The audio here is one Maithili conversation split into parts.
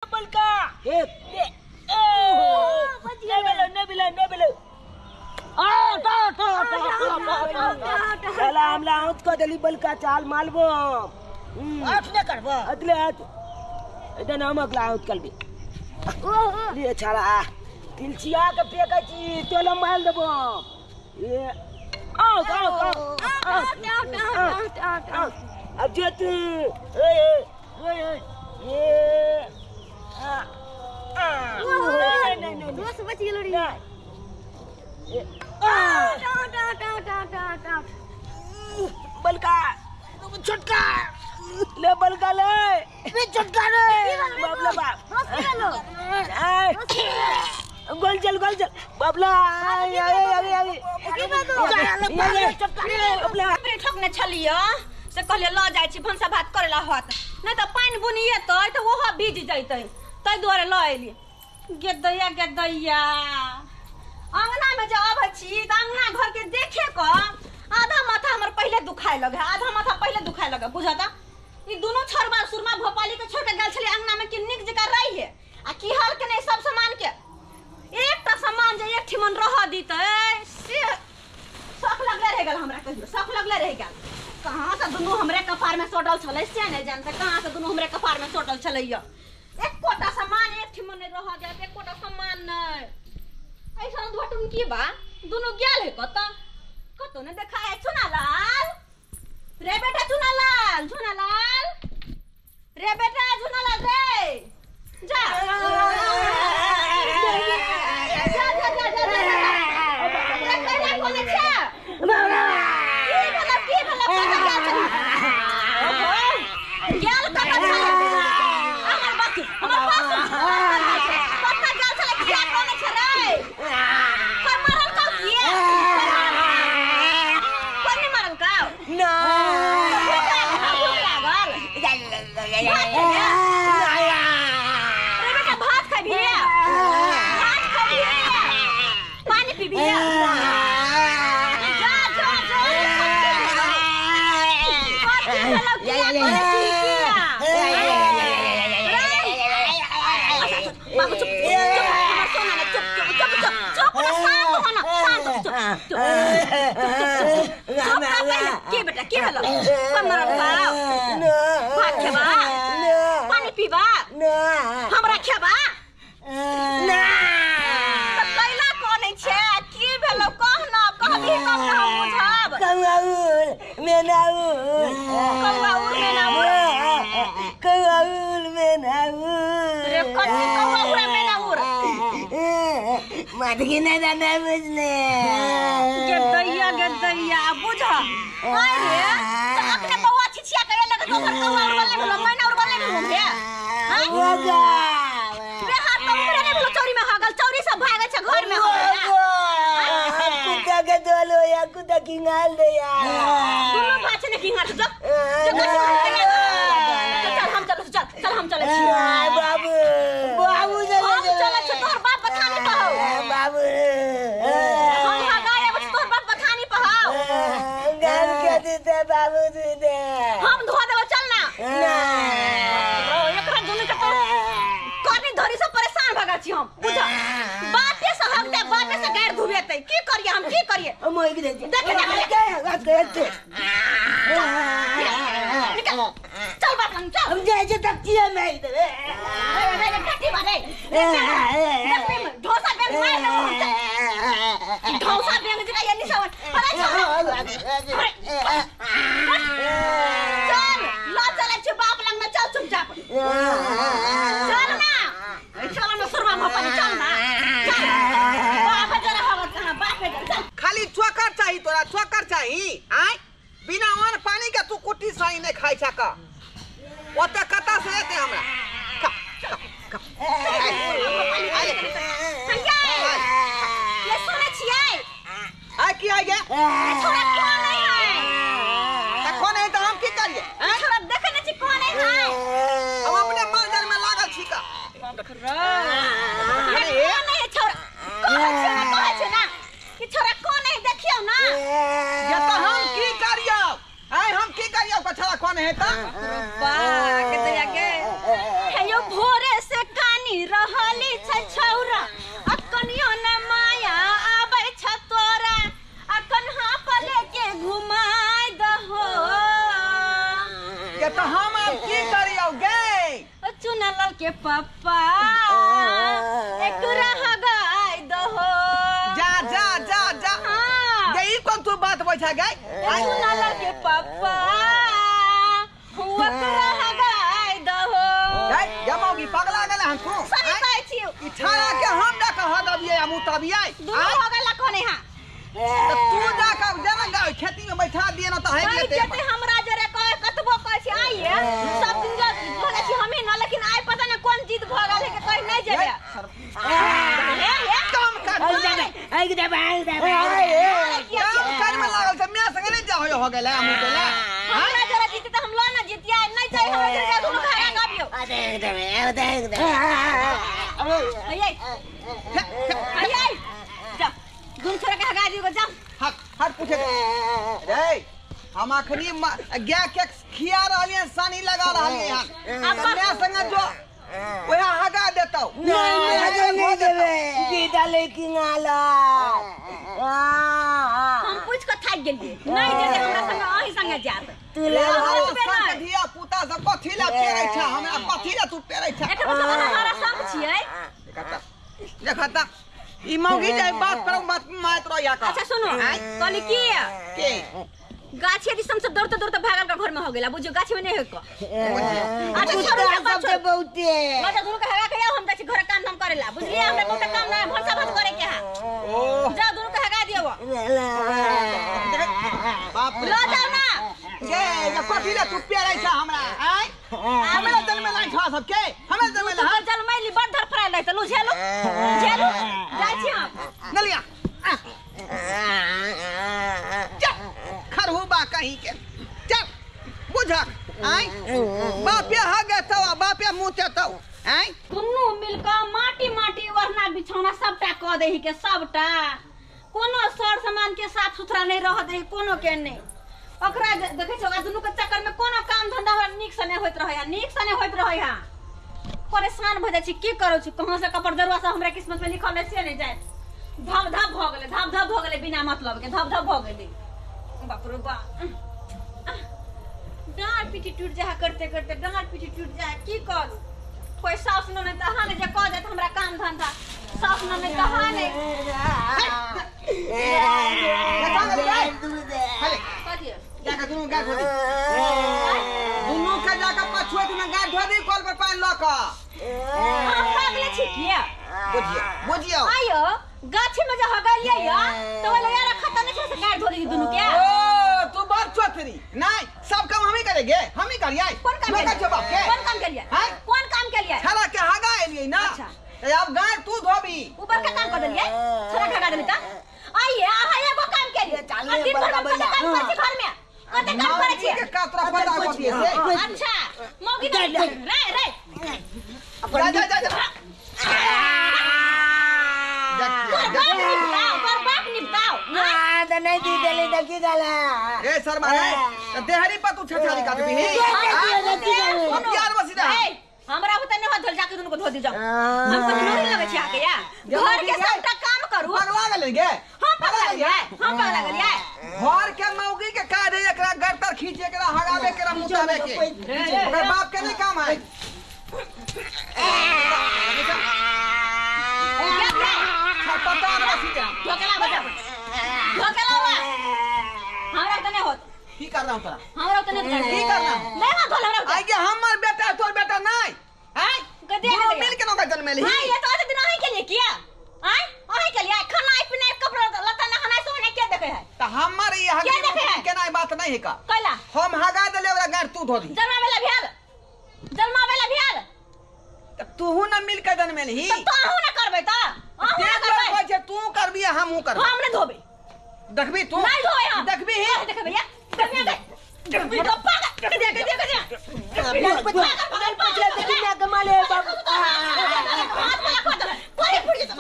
बलका एक चला हमला आउट कर देली बलका चाल मालबो आउट ने करबो अतले आउट इधर हम अगला आउट कर भी ले छाड़ा तिलचिया के फेकै छी तोला मार देबो ये out out out out out अब जे तू ए ए ए आ नहीं नहीं दोस्त बच गेलो रे out out out out out out out बलका छोटका ले बलका ले बे छोटका रे बाबला बाप दोस्त गेलो गोल चल बाबला आए आए आए की बात छोटका रे बाबला अपने ठोकने छलियो से कहलियो ल जाइ छी भनसा भात करेला होत नहीं त पानि बुनी एतै त ओहो भीज जैतै तै दुआरे ल एली। गेदैया गेदैया अंगना में जे अबै छी त अंगना घर के देखे क आधा माथा हमर पहिले दुखाय लगे, आधा माथा पहिले दुखाय लगे बुझता। ई दुनु छरबा सुरमा भोपाली के छोड़ के गेल छली अंगना में कि निक जका रही है आ की हाल के नहीं सब सामान के एकटा सामान जे एक ठिमन रह दीतै से शौक लगले रह गेल हमरा, कहियो शौक लगले रह गेल। कहाँ से दुनू हमरे कपार में सोटल छलै से नहीं जानते, कहाँ से दुनू हमरे कपार में सोटल छलै। एकोटा सामान एक ठिमन नहीं रह जात, एकोटा सामान नहीं। ऐसा धोटुन की बा दुनू गेल है कत कतो ने देखा है। चुनालाल रे बेटा, चुनालाल, चुनालाल रे बेटा, चुनालाल रे जा जा जा जा जा जा रे कहिया कोने छे की भेलो की भेलो कत गेल छली गेल कत छले हमर बात हमर पास कत गेल छले किया कोने छे रे कोई मरल का किया कोई नहीं मरल का ना भूख लागल अरे बेटा भात खाबी, भात खाबी, पानी पीबी, जा जा जा कथी भेलौ किया करै छी किया बाबू चुप चुप हमर सोना ने चुप चुप चुप चुप चुप ना शांत हो ना शांत चुप चुप चुप ना पहिले की बेटा की भेलौ कोई मरल का भात खेबा पानी पीबा हमरा खेबा त कैला कोनै छे की भेलौ कह न कहबी तब न हम बुझब। कौआउल मेनाउल कौआउल मेनाउल कौआउल मेनाउल रे कथी कौआउल मेनाउल मटकी नहीं जाना बुझले गेदैया गेदैया बुझ आइ रे त अखने बौआ छिछिया करे लगे दोसर कौआउल बोलले भेलो मैनाउल बोलले भेलो रे हां रे हाथ त उपरे नहीं भेलो चौरी में हगल चौरी सब भागल छै घर में हो कुत्ता के दोलो या कुत्ता किंगाल दे यार दुनु भाछ ने किंगाल जो जो चल हम चल चल चल हम चले छी बाबू बाबू हम चले छी तोहर बाप बथानी पहो बाबू हम हगाय आबै छी तोहर बाप बथानी पहो गाल के दे बाबू दे हम धो देबो चल ना ना एकरा दुनु के तो करनी धरी से परेशान भगा छी हम बुझ बापे से हगते बापे से गैर धुबेतै की करिए हम की करिए हम ओइ के देख देख निकल चल बाप लंग चल हम जाय छै तकिया मारि देबै रे रे काटी मारे देख में ढोसा बैंक मार देबो हम चल ढोसा बैंक जका ये निशान अरे छोरा चल ल चलै छी बाप लंग में चल चुपचाप चल ना चल ना सुरमा भपानी चल ना चल बाप जरा हवत कहां बाप जरा चल। खाली चोकर चाही तोरा चोकर चाही आय बिना अन्न पानी के तू कुट्टी साई नहीं खाई छा का ओते कता से एते हमरा खा खा ये सुनै छियै आय की आय गे छोरा कोन नहीं है त कोन है त हम की करिए छोरा देखै नै छी कोन है हम अपने मांजर में लागल छी का अरे कोन है छोरा कहै छै ना कहै छै ना कि छोरा कोन है देखियौ ना ये त हम की करियौ आय हम की करियौ कछड़ा कोन है त बा के दया के हेयो भोरे से के पापा एकरा हगाय दहो। जा जा जा जा। हाँ। गई कौन तू बात बैठा गई? चुनालाल के पापा ओकरा हगाय दहो। गई जमाओगी पगला गेल हम तू। सही कहै छी। ई छाड़ा के हम जा के हगबियै हम उतबियै। दुनू हो गेल कोने हां। त तू जा के जेना गाय खेती में बैठा दिए न त है गेते। जेते हमरा जरे कह कतबो कहै छी आइए सब दिन भले छी हमे न, लेकिन आइ पता न कोन जिद भ गेल है के कहि नहीं जेबे। हे हे काम कर आइ दे आइ दे काम कर में लागल छै my संगे नहीं जा हो गेल हम उतले। हमरा जरे जीते त हम ल न जीतिया नहीं चाही हमरा जरे जा दुनू खाना गाबियो। अरे दे दे दे आइए आइए जा दुनू छोरा के हगा दियो जा। हट हट पूछे रे हम अखनी गाय के खिया रहलियै सानी लगा रहलियै हन my संगे जो ओहा हगा देतौ। नहीं नहीं देबे गीता लेकिन आला हम पूछ के थाक गेलियै नहीं जेते हमरा संगे अही संगे जात। तू ले संग धिया पुता सब कथी ला पेरै छ हमरा कथी ला तू पेरै छ? एकर मतलब हमरा संग छियै। देखा त ई मौगी जाय बात पर बात मारत रहिया का। अच्छा सुनो कहली की के गाछी दिस हम सब दौड़ते दौड़ते भागल के घर में हो गेला बुझियो गाछी में नहीं होय को। अच्छा छोड़ू सबसे बहुते अच्छा दुनू के हगा के आओ हम जाइ छी घर काम धाम करेला बुझलियै। हमरा बहुत काम ना भनसा भात करे के है। ओ जाओ दुनू के हगा दियो। बाप रे ल जाओ ना के ये कथी ला तू पेरै छ हमरा? आय हमरा जन्म ला छ सब के हमरा जन्म ला हां जन्मैली बड़ धरफरायल रहै त लू झेलू झेलू जाइ छी हम नलिया चल खरहु बा कहीं के चल बुझक आय बापे हगे तो बापे मुंह ते तो आय दुनू मिलके माटी माटी ओढ़ना बिछौना सबटा क देही के सबटा कोनो सर सामान के साफ सुथरा नहीं रह देही कोनो के नहीं। ओकरा देखै छी ओकरा दुनू के चक्कर में कोनो काम धंधा हमरा नीक से नहीं होइत रहै है नीक से नहीं होइत रहै है। परेशान भ जाइ छी की करू छी कहां से कपड़ दरुआ सब हमरा किस्मत में लिखल है से नहीं जाए। धब धब भ गेलै धब धब भ गेलै बिना मतलब के धब धब भ गेलै। बाप रे बाप डाँड़ पीठी टूट जा करते करते डाँड़ पीठी टूट जा की करू? कोई सास न नहीं तहाँ नहीं जे कह जात हमरा काम धंधा सास न नहीं तहाँ नहीं। जाके दुनू गाय धो दी दुनू के जाके पछुएत में गाय धो दी कल पर पानी ल के। हम पागले छी किया? बुझियो बुझियो आयो गाछी में जे हगलियै या त ओले यार खता नहीं छै से गाय धो दी दुनू के। ओ तू बड़ चोथरी नहीं सब काम हम ही करेंगे हम ही करियै। कोन काम के बाप के कोन काम केलियै? कोन काम केलियै? छला के हगा एलियै ना। अच्छा अब गाय तू धोबी ऊपर का काम कर देलियै छला के हगा देली त आइए अहाँ एगो काम केलियै दिन भर हम कते काम करै छी घर में कते काम करै छी के कातरा पता कथी से। अच्छा मौगी रे रे जा जा जा जा तोर बाप निपटाओ ना त नहीं दी देली त की गला ए शर्मा रे देहरी पर तू छछारी काटबी ही यार बसी दा हमरा होता नहीं धोल जाके दुनू को धो दी जाओ। हम कुछ नहीं लगे छी आके या घर के सबटा काम करू। पगला गेलै गे हम पगला गेलियै हम पगला गेलियै। घर के मौगी के काज है एकरा गरतर खींचे एकरा हगावे एकरा मुतावे के ओकर बाप के नहीं काम है। पता न बसी जा ढोकला बजा ढोकला हुआ हमरा त नहीं होत। की करना तोरा? हमरा त नहीं की करना? नहीं हां धोल हमरा आइ के हमर बेटा तोर बेटा नहीं आइ गदे मिल के नौका जन्मेली। हां ये तो आज दिन अहीं के लिए किया आइ अहीं के लिए खाना पीना कपड़ा लत्ता नहाना सोना के देखे है त हमर ई हग केना बात नहीं है का कैला हम हगा देले ओकरा गाड़ तू धो दी। जन्मावेला भेल जन्मावेला भेल त तूहू न मिल के जन्मेली त तोहू न करबै त अहू न करबै छै तू करबी हमहू करबै। हम न धोबै देखबी तू नहीं धोबै हम देखबी ही देखबी या देखबी देखबी तो पागल देख देख देख पागल पछले देखी ना कमाले बाबू हाथ वाला खोद कोई फुट जेतौ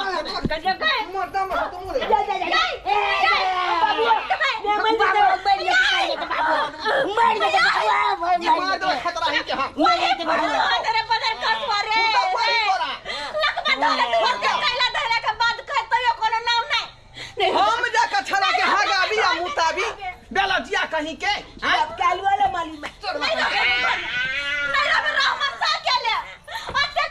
गजब गए मरदा मर तू मुरे जा जा जा बाबू मैं मर जा बाबू मर जा बाबू मार दो खतरा है के हां मर जा बाबू तेरे बदर कसवा रे लकबा धरे तू कैला धरे के बाद कह तैयो कोनो नाम नहीं। हम जाके छड़ा के हगाबी आ मुताबी बेलजिया कहीं के अब काल वाला मालूम नहीं नहीं रहमान साहब के ले अच्छा।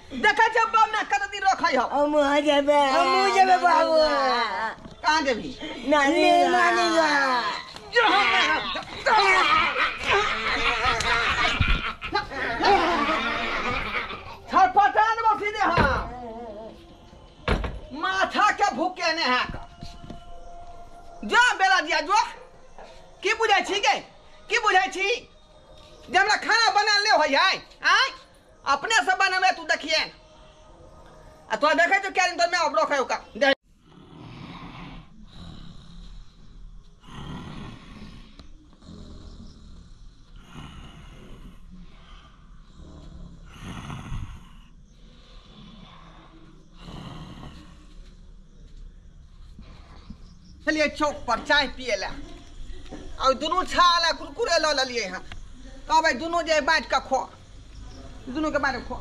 देखै छै बाप ना कत दिन रखै हो। हम जेबे, हम जेबे बाबू। कहाँ जेबी? नानी नानी गा। छरपटा देबो सीधे। हाँ माथा के भूखे ने है जो बेला दिया जो। की बुझै छी गे? की बुझै छी जे हमरा खाना बना ले होइ है? आय अपने से बनबे तू देखिए आ तो देखै छौ क्या दिन तो मैं अब रखै ओका। चलिए चौक पर चाय पिए ला और दुनू छाला कुरकुरे ल लेलिए हँ। कहबै दुनू जे बाँटि कऽ खो, दुनू के बाँटि खो।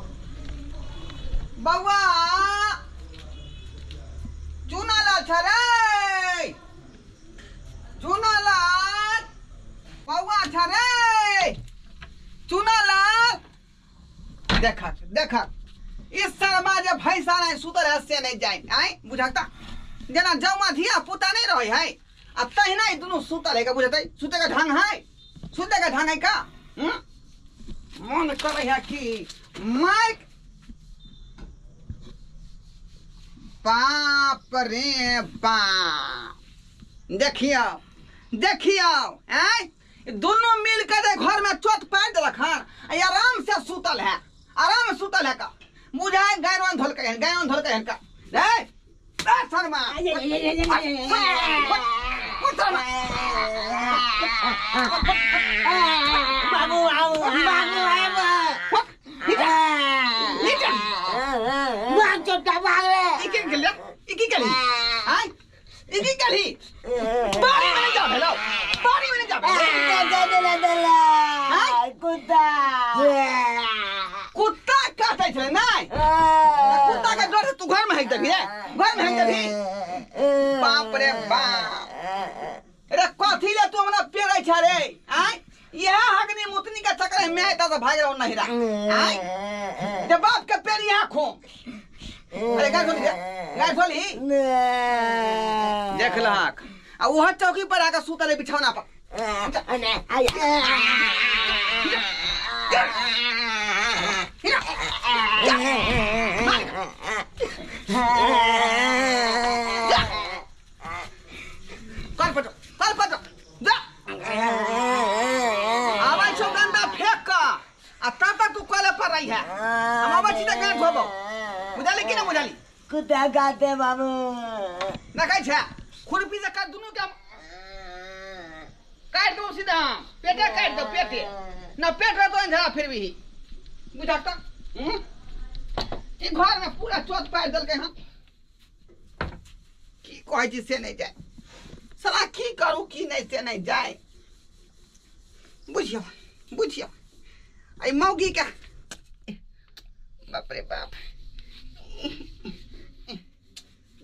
बौआ चूना लाल छ रे, चूना लाल बौआ छ रे, चूना लाल। देखा देखा इस शर्मा जे भैंसा नहीं सुतल है से नहीं जाए। आय बुझता जेना जमा धिया पुता नहीं रहे है आ तहिना ई दुनू सुतल है का बुझतै? सुते का ढंग है, सुते का ढंग है का? मन करे है कि माइक। बाप रे बाप, देखियो देखियो आय दुनू मिल के घर में चोट पारि देलक हन आ आराम से सुतल है, आराम से सुतल है का बुझाय गाय धोलकै हन, गाय धोलकै हन का रे। शर्मा बाबू बाबू बाबू भाग चोटा भाग रे। ई की गेलै? ई की गेली? आय ई की गेली? बाड़ी में जा भेलो, बाड़ी में जा भेलो। दला कुत्ता कुत्ता काटै छलै नै? कुत्ता के डर से तू घर में हक देबी रे, घर में हक देबी। बाप रे बाप रे, कथी ले तू हमरा पेड़ै छ रे? आय यह हगनी मुतनी के चक्कर में आता तो भाग रहो नहीं रहा। आय जे बाप के पेड़ यहाँ खो। अरे गाय खोली, गाय खोली देख लहक आ वहां चौकी पर आके सुतल है बिछौना पर। कल पटो, कल पटो जा। आबै छौ गंदा फेंक क आ तब तक तू कले पर रही है। हम आबै छी त गाय धोबौ, बुझली कि ना बुझली? कुत्ता काटे बाबू देखै छै खुरपी से काट दुनू के काट दो सीधा, पेटे काट दो पेटे ना पेट रहतो नहीं फिर भी बुझा त। ई घर में पूरा चोट पारि देलकै हन। की कहै छी से नहीं जाए साला, की करू की नहीं से नहीं जाए। बुझियो बुझियो आई मौगी का बाप रे बाप।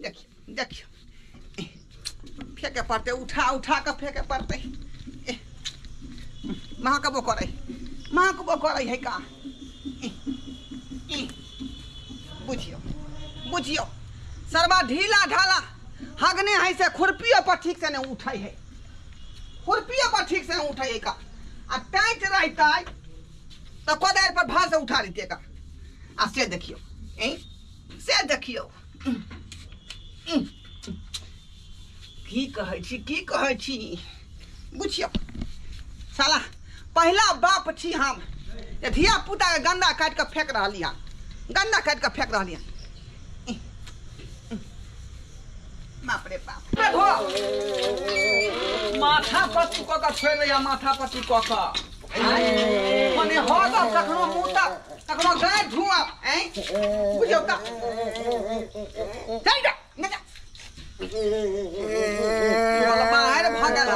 देखियो देखियो फेंके पड़ते, उठा उठा के फेंके पड़ते। महकबो करे, महकबो करे है का? बुझियो बुझियो सरबा ढीला ढाला हगने है से खुरपियो पर ठीक से नहीं उठै है, खुरपियो पर ठीक से नहीं उठै है का। आ टाइट रहतै तो कोदारि पर भार से उठा लेते का। आ से देखियो से देखियो की कहै छी, की कहै छी बुझियो साला पहला बाप छी हम जे धिया पुता के गंदा काटि के फेंक रहली हन, गंदा काटि के फेंक रहली हन। बाप रे बाप माथा पत्ती कऽ के छोड़ि दैया, माथा पत्ती कऽ के मने हगब कखनो मुतब कखनो गाय धुआब। बुझियौ तऽ चल जा नहि जा बाहर भागल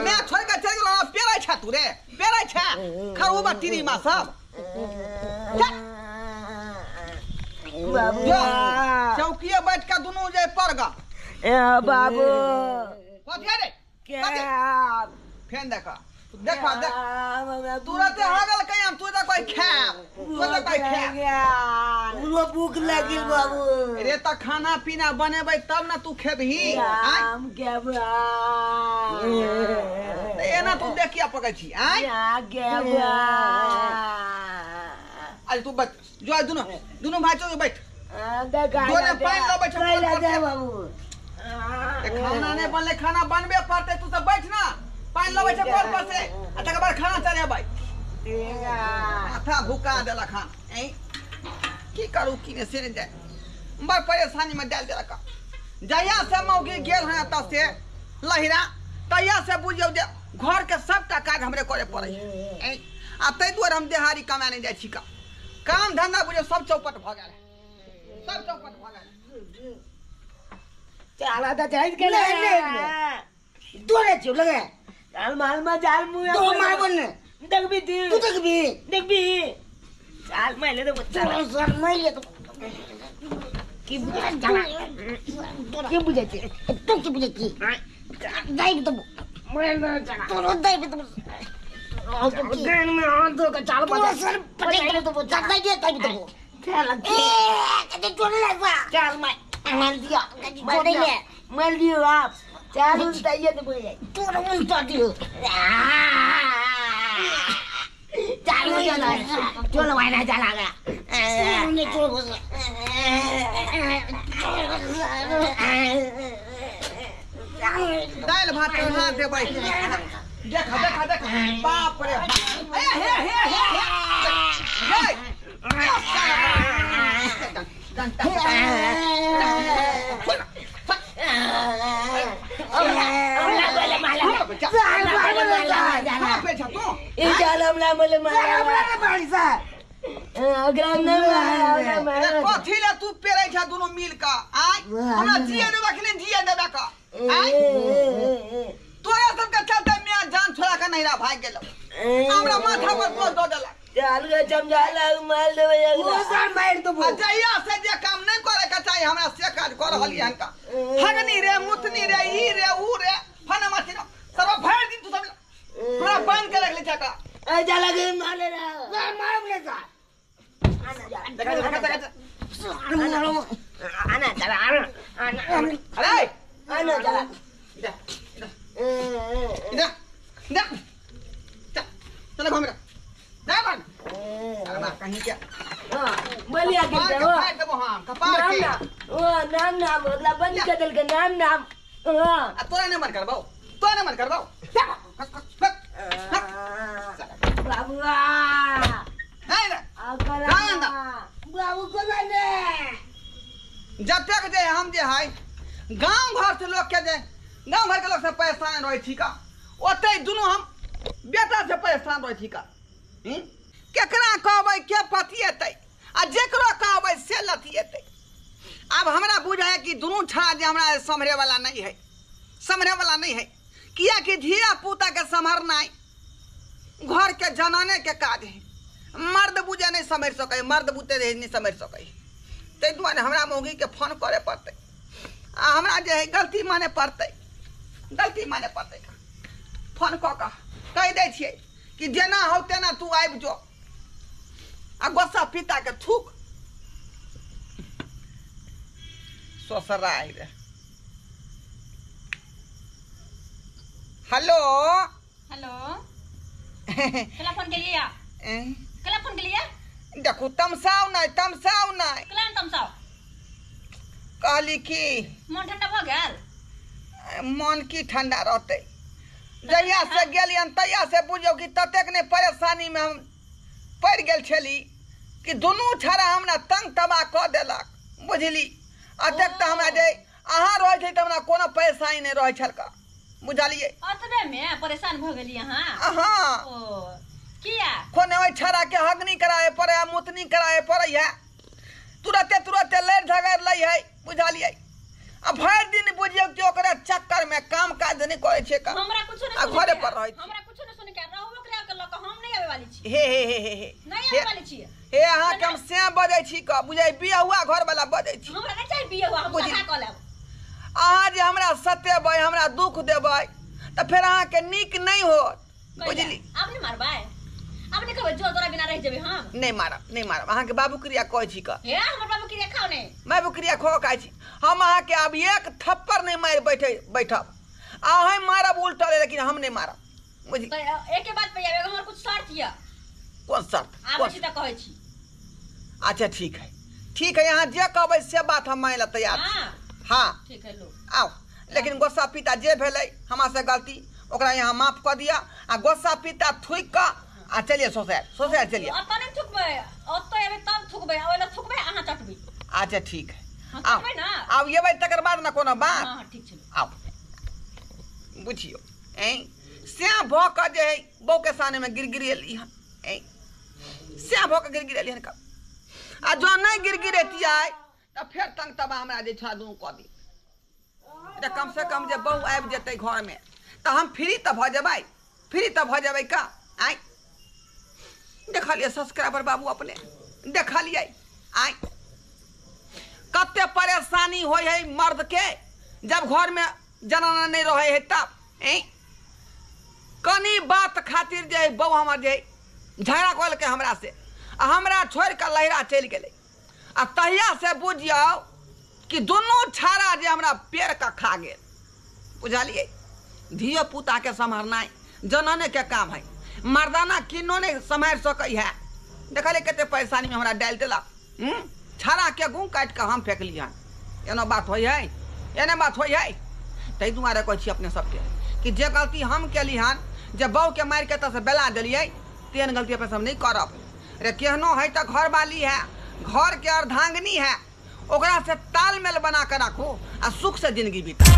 मैं छोड़ि के चलि गेलहुँ। पेड़ै छै तू रे, पेड़ै छै खरूबा टिरीमा सब। चौकिए बैठ के दुनू जे पर ग। ए बाबू कथी रे? कथी? फेन देख देखा देख तुरंते हगल कहीं हम तू तो कोई खाब तू तो कोई खाब हमरो भूख लागिल बाबू। रे त खाना पीना बनेबै तब ना तू खेबही। हम खेबै। एना तू देखिया पकै छी आय खेबै। अरे तू बैठ जो दुनो दुनो भाई चल बैठ। दोने पानि लबै छौ बाबू। खाना नहीं बनले खाना बनबे पड़तै तू सब बैठ ना पानि लबै छौ कल पर से आ तकर बाद खाना चढ़ेबै। माथा भुका देलक हन। की करू की ने से नहीं जाए बड़ परेशानी में डाल देलक। जहिया से मौगी गेल हन एतऽ से लहिरा तहिया से बुझियौ जे घर के सबटा काज हमरे करे पड़ै है। आ ताहि दुआरे हम देहारी कमाए नहीं जाइ छी। काम धंधा बुझियौ सब चौपट भऽ गेल है सब चौपट भऽ गेल। चला तो जाइत के नहीं दोरे छियो लगे जाल माल मा जाल मुया तो मारबो ने देखबी तू तू देखबी देखबी चाल मैले तो बच्चा सर मैले तो की बुझा की बुझै छी तू की बुझै छी दाइब तो मैं चला तोरो दाइब तो गेन में हाथ धो के चाल बजा सर पटे तो चल दाइ दे दाइब तो चल ए कते तोरे लगवा चाल मैं मार दिया मार दिया मार दियो आप चाल उल्टा ये तो बोल तोरो उल्टा दियो चाल चल चल वायना चला गया ने चल दाल भात चढ़ा देबै। देखा देखा देखा बाप रे हे हे हे हे हे कथी ले तू पेरै छ दुनू मिल के आय हमरा जिए देबा कि नहीं जिए देबा का आय तोरा सबके चलते मैं जान छोड़ा के नहिरा भाग गेलौ। हमरा माथा पर बोझ दऽ देलक। चाल के समझा मार देबै ओ सर मार देबो। आ जहिया से जे काम नहीं करे के चाही हमरा से काज कर रहलियै हन का हगनी रे मुतनी रे ई रे ऊ रे फना मथी सब भरि दिन तू सब पूरा बंद के रख ले छका। ए जाला के मारे रे मारब ले सर देखा देखा देखा आना चला आना आना अरे आना चला इधर इधर इधर चल चल घूम रे जा बन अरे कहीं क्या हां बलिया के देबो फाड़ देबो हम कपार के ओ नाम नाम अगला बंद कर देल के नाम नाम। हां आ तोरा नहीं मन करबौ तोरा नहीं मन करबौ बाबूआ नहीं रे आ कला बाबू कोला ने जतेक जे हम जे है गांव घर से लोग के जे गांव घर के लोग से परेशान रहै छी का ओतै दुनू हम बेटा से परेशान रहै छी का। केकरा कहबै के पतिएतै आ जेकरो कहबै से लतिएतै। आब हमरा बुझाय कि दुनू छड़ा जे हमरा सम्हरे वाला नहीं है सम्हरे वाला नहीं है कियाकि धिया पुता के सम्हरनाइ घर के जनाने के काज है। मर्द बुझे नहीं सम्हरि सकै मर्द बुते नहीं सम्हरि सकै। ताहि दुआरे हमरा मौगी के फोन करे पड़तै आ हमरा जे है गलती माने पड़तै गलती माने पड़तै। फोन कऽ कऽ कहि दै छियै कि जेना हौ तेना तू आबि जो आ गोस्सा पिता के थूक ससुराल रे। हेलो हेलो कला फोन केलियै कला फोन केलियै? देखू तमसाउ नहीं तमसाउ नहीं। कला तमसाउ कहली की मन ठंडा भ गेल? मन की ठंडा रहतै जहिया से गेलियन तहिया से बुझियौ कि ततेक ने परेशानी में हम पड़ि गेल छली कि दुनू छड़ा हमरा तंग तबाह कऽ देलक बुझली। अतेक तऽ हमरा जे अहाँ रहै छै तऽ हमरा कोनो परेशानी नहि रहै छलका बुझलियै। अतबे में परेशान भऽ गेली अहाँ? हाँ। ओ किया? कोने ओहि छड़ा के हगनी कराए पड़े है मुतनी कराए पड़े है तुरते तुरते लड़ि झगड़ि लै है बुझलियै। आ भरि दिन बुझियौ कि ओकरे चक्कर में काम काज नहि करै छै का। हमरा कुछो नहि आ घरे पर रहै छी। हमरा कुछो नहि सुनै के रहू ओकरा के लऽ कऽ हम नहि आबै वाली छी। हे हे हे हे हे नहि आबै वाली छी। हे अहाँ के हम से बजै छी का बुझै बियाहुआ घर वाला बजै छी। हमरा नहि चाही बियाहुआ हम सदा कऽ लेब। अहाँ जे हमरा सतेबै हमरा दुख देबै तऽ फेर अहाँके नीक नहि होत बुझली। आब नहि मारबै? आब नहि कहबै जो तोरा बिना रह जेबै हम। नहीं मारब नहीं मारब, अहाँ के बाबू क्रिया कहै छी क। हे हमर बाबू क्रिया खाओ ने। बाबू क्रिया खो कहै छी हम। अहाँ के आब एक थप्पड़ नहीं मारि बैठे बैठब, अहाँ मारब उल्टल लेकिन हम नहीं मारब बुझली। तऽ एके बात पे आब हमर कुछ शर्त यऽ। कोन शर्त? आबै छी तऽ कहै छी। अच्छा ठीक है ठीक है, यहाँ जे कहबै से बात हम मानै ला तैयार छी। हाँ ठीक है लो आओ, लेकिन गोस्सा पीता जे भेलै हमरा से गलती ओकरा यहाँ माफ कऽ दिअ आ गोस्सा पीता थुकि कऽ आ चलिए ससुराल ससुराल चलिए। ओतऽ नहि थुकबै, ओतऽ एबै तब थुकबै, ओहि लए थुकबै अहाँ चटबै। अच्छा ठीक है आओ आब एबै तकर बाद ने कोनो बात। हाँ ठीक छै आओ बुझियौ ऐं सएह भऽ कऽ जे है बहूके सामनेमे गिड़गिड़ेली हन, ऐं सएह भऽ कऽ गिड़गिड़ेली हन। आ जँ नहि गिड़गिड़ेतियै तऽ फेर तंग तबा हमरा जे छह दुनू कऽ दी। तऽ कम से कम जे बहू आबि जेतै घरमे तऽ हम फ्री तऽ भऽ जेबै, फ्री तऽ भऽ जेबै का। आँय देखलियै सब्सक्राइबर बाबू अपने देखलियै आँय कते परेशानी होइ है मर्द के जब घरमे जनाना नहीं रहे है तब। ऐं कनी बात खातिर जे बहू हमर जे झगड़ा कऽ लेलकै हमरा से आ हमरा छोड़ि कऽ लहिरा चलि गेलै। आ तहिया से बुझियौ कि दुनू छाड़ा जे हमरा पेड़ के खा गेल बुझलियै। धियो पुताके सम्हारनाइ जनाने के काम है, मर्दाना किनो नहीं सम्हारि सकै है। देखलियै कते परेशानीमे हमरा डालि देलक। छाड़ा के गुँ काटि कऽ हम फेकली हन। एना बात होइ है, एना बात होइ है। ताहि दुआरे कहै छी अपने सबके कि जे गलती हम केली हन जे बहूके मारि के एतऽसँ बेला देलियै तेहन गलती अपने सब नहीं करब। रे केहनो है तऽ घरवाली है, घर के अर्धांगिनी है, ओकरा से तालमेल बना के राखू आ सुख से जिंदगी बिताऊ।